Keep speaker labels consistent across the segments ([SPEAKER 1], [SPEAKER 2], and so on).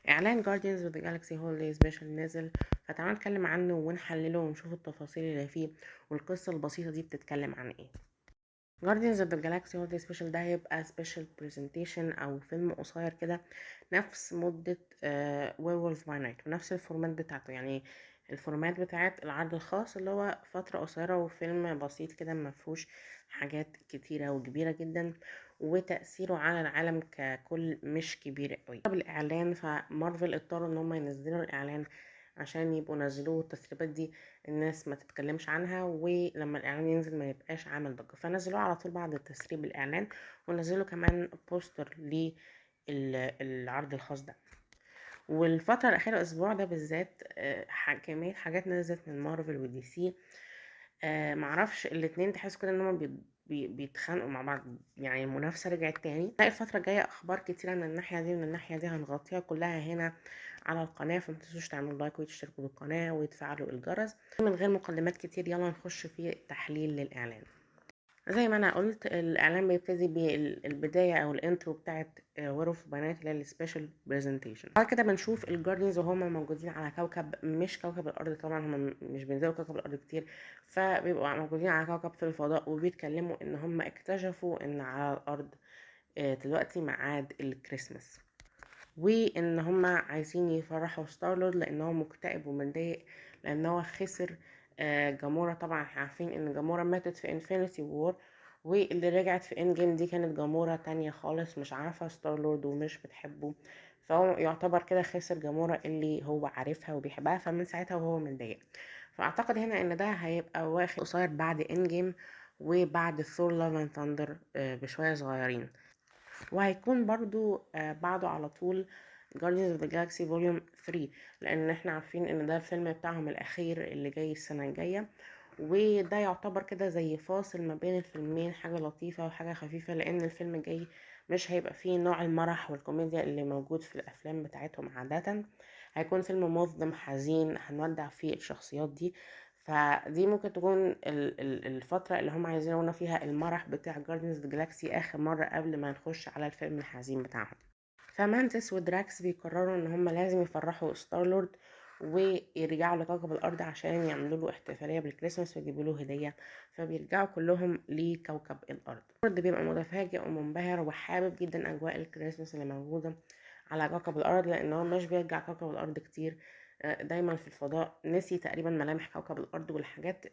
[SPEAKER 1] اعلان Guardians of the Galaxy Holiday Special نزل، فتعالوا نتكلم عنه ونحلله ونشوف التفاصيل اللي فيه والقصة البسيطة دي بتتكلم عن ايه. Guardians of the Galaxy Holiday Special ده هيبقى special presentation او فيلم قصير كده نفس مدة Werewolf by Night ونفس ال format بتاعته، يعني ال format بتاعت العرض الخاص اللي هو فترة قصيرة وفيلم بسيط كده ما فيهوش حاجات كتيرة وكبيرة جدا، وتأثيره على العالم ككل مش كبير قوي. بالإعلان فمارفل اضطروا ان هم ينزلوا الإعلان عشان يبقوا نزلوه، التسريبات دي الناس ما تتكلمش عنها، ولما الإعلان ينزل ما يبقاش عامل ضجة، فنزلوه على طول بعد تسريب الإعلان، ونزلوا كمان poster للعرض الخاص ده. والفترة الأخيرة الأسبوع ده بالذات كمية حاجات نزلت من مارفل ودي سي، معرفش الاتنين تحسوا كده ان هما بيتخانقوا مع بعض، يعني المنافسة رجعت تاني. تلاقي الفترة الجاية أخبار كتيرة من الناحية دي ومن الناحية دي، هنغطيها كلها هنا على القناة، فما تنسوش تعملوا like وتشتركوا بالقناة وتفعلوا الجرس. من غير مقدمات كتير يلا نخش في تحليل للإعلان. زي ما أنا قلت الإعلان بيبتدي بالبداية أو ال intro بتاعت Werewolf by Night اللي هي ال special presentation. بعد كده بنشوف ال Guardians وهم موجودين على كوكب مش كوكب الأرض، طبعا هم مش بينزلوا كوكب الأرض كتير، فبيبقوا موجودين على كوكب في الفضاء، وبيتكلموا إن هم اكتشفوا إن على الأرض دلوقتي ميعاد الكريسماس، وإن هم عايزين يفرحوا ستارلورد لأن هو مكتئب ومتضايق لأن هو خسر جامورا. طبعا احنا عارفين ان جامورا ماتت في Infinity War، واللي رجعت في Endgame دي كانت جامورا تانية خالص مش عارفة ستارلورد ومش بتحبه، فهو يعتبر كده خسر جامورا اللي هو عارفها وبيحبها، فمن ساعتها وهو متضايق. فاعتقد هنا ان ده هيبقى واخد قصير بعد Endgame وبعد Thor Love and Thunder بشوية صغيرين، وهيكون برضو بعده على طول Guardians of the Galaxy Volume 3، لان احنا عارفين ان ده الفيلم بتاعهم الاخير اللي جاي السنة الجاية، وده يعتبر كده زي فاصل ما بين الفيلمين، حاجة لطيفة وحاجة خفيفة، لان الفيلم الجاي مش هيبقى فيه نوع المرح والكوميديا اللي موجود في الافلام بتاعتهم عادة، هيكون فيلم مظلم حزين هنودع فيه الشخصيات دي. فدي ممكن تكون الفترة اللي هم عايزين يرونا فيها المرح بتاع Guardians of the Galaxy آخر مرة قبل ما نخش على الفيلم الحزين بتاعهم. فمانتس ودراكس بيقرروا ان هم لازم يفرحوا ستارلورد ويرجعوا لكوكب الارض عشان يعملوا له احتفاليه بالكريسماس ويجيبوا له هديه، فبيرجعوا كلهم لكوكب الارض. ستارلورد بيبقى متفاجئ ومنبهر وحابب جدا اجواء الكريسماس اللي موجوده على كوكب الارض، لان هو مش بيرجع كوكب الارض كتير، دايما في الفضاء، نسي تقريبا ملامح كوكب الارض والحاجات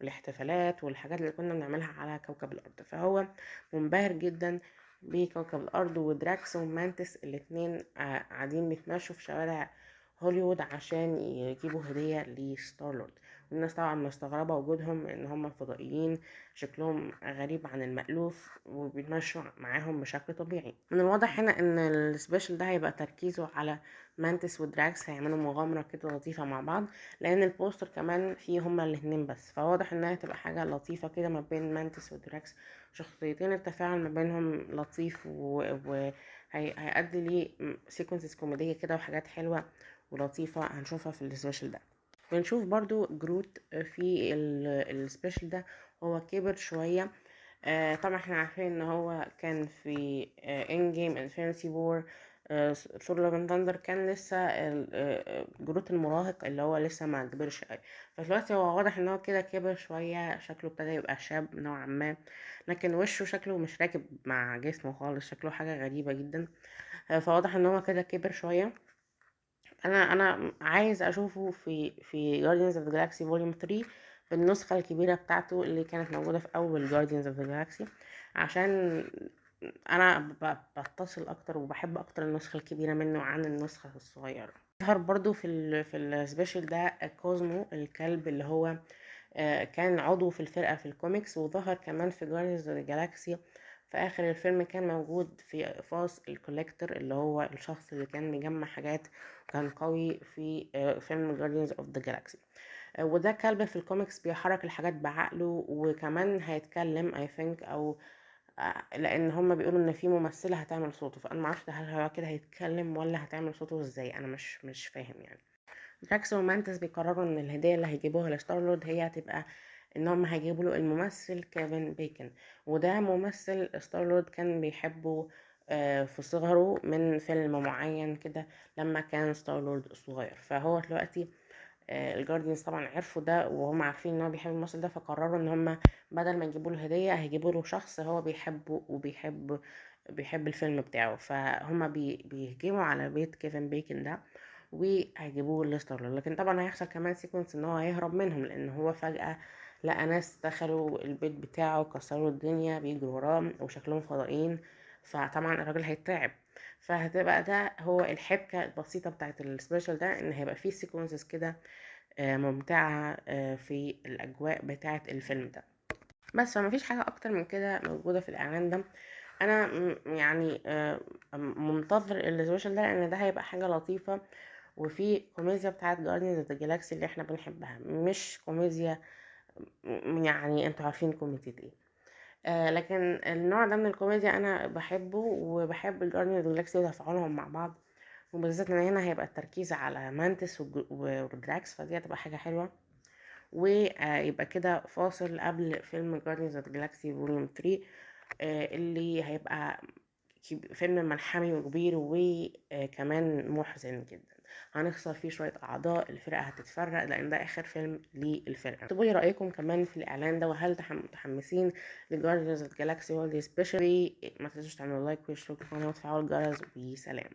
[SPEAKER 1] والاحتفالات والحاجات اللي كنا بنعملها على كوكب الارض، فهو منبهر جدا بكوكب الارض. ودراكس ومانتس الاتنين، قاعدين بيتمشوا في شوارع هوليوود عشان يجيبوا هدية لستارلورد، والناس طبعا مستغربة وجودهم ان هم فضائيين شكلهم غريب عن المألوف وبيتمشوا معاهم بشكل طبيعي. من الواضح هنا ان ال special ده هيبقى تركيزه على مانتس ودراكس، هيعملوا مغامرة كده لطيفة مع بعض، لان ال poster كمان فيه هما الاتنين بس، فواضح انها هتبقى حاجة لطيفة كده ما بين مانتس ودراكس، شخصيتين التفاعل ما بينهم لطيف هيأدي ليه sequences كوميدية كده وحاجات حلوة ولطيفة هنشوفها في ال special ده. بنشوف برضو جروت في ال special ده هو كبر شوية، طبعا احنا عارفين ان هو كان في Endgame Infinity War، Thor Love and Thunder، كان لسه جروت المراهق اللي هو لسه ما كبرش قوي، فدلوقتي هو واضح ان هو كده كبر شوية، شكله ابتدى يبقى شاب نوعا ما، لكن وشه شكله مش راكب مع جسمه خالص، شكله حاجة غريبة جدا، فواضح ان هو كده كبر شوية. انا عايز اشوفه في Guardians of the Galaxy Volume 3 بالنسخة الكبيرة بتاعته اللي كانت موجودة في اول Guardians of the Galaxy، عشان انا بتصل اكتر وبحب اكتر النسخة الكبيرة منه عن النسخة الصغيرة. ظهر برضو في ال special ده كوزمو الكلب اللي هو كان عضو في الفرقة في الكوميكس، وظهر كمان في Guardians of the Galaxy في آخر الفيلم، كان موجود في أقفاص ال Collector اللي هو الشخص اللي كان بيجمع حاجات وكان قوي في فيلم Guardians of the Galaxy. وده كلب في الكوميكس بيحرك الحاجات بعقله، وكمان هيتكلم I think، لأن هما بيقولوا إن في ممثلة هتعمل صوته، فأنا معرفش هل هو كده هيتكلم ولا هتعمل صوته إزاي، أنا مش فاهم. دراكس ومانتس بيقرروا إن الهدية اللي هيجيبوها لستارلورد هي هتبقى إن هم هيجيبوا له الممثل كيفن بيكن، وده ممثل ستارلورد كان بيحبه في صغره من فيلم معين كده لما كان ستار لورد صغير. فهو دلوقتي ال Guardians طبعا عرفوا ده وهم عارفين ان هو بيحب الممثل ده، فقرروا ان هم بدل ما يجيبوا له هدية هيجيبوا له شخص هو بيحبه وبيحب الفيلم بتاعه. فهم بيهجموا على بيت كيفن بيكن ده وهيجيبوه لستار لورد. لكن طبعا هيحصل كمان sequence ان هو هيهرب منهم، لان هو فجأة لقى ناس دخلوا البيت بتاعه كسروا الدنيا بيجروا وراه وشكلهم فضائيين، فطبعا الراجل هيترعب. فهتبقى ده هو الحبكة البسيطة بتاعت ال special ده، ان هيبقى فيه sequences كده ممتعة في الأجواء بتاعة الفيلم ده بس. فما فيش حاجة أكتر من كده موجودة في الإعلان ده. أنا يعني منتظر ال special ده لأن ده هيبقى حاجة لطيفة وفي كوميديا بتاعة Guardians of the Galaxy اللي احنا بنحبها، مش كوميديا يعني انتوا عارفين كوميديا ايه، لكن النوع ده من الكوميديا انا بحبه، وبحب ال Guardians of the Galaxy وتفاعلهم مع بعض، وبالذات ان هنا هيبقى التركيز على مانتس ودراكس، فدي هتبقى حاجة حلوة. ويبقى كده فاصل قبل فيلم Guardians of the Galaxy Volume 3، اللي هيبقى فيلم ملحمي وكبير وكمان محزن جدا، هنخسر فيه شوية أعضاء، الفرقة هتتفرق لأن ده آخر فيلم للفرقة. اكتبوا لي رأيكم كمان في الإعلان ده، وهل متحمسين ل Guardians of the Galaxy Holiday Special؟ ما تنسوش تعملوا like واشتركوا في القناة وتفعلوا الجرس، وسلام.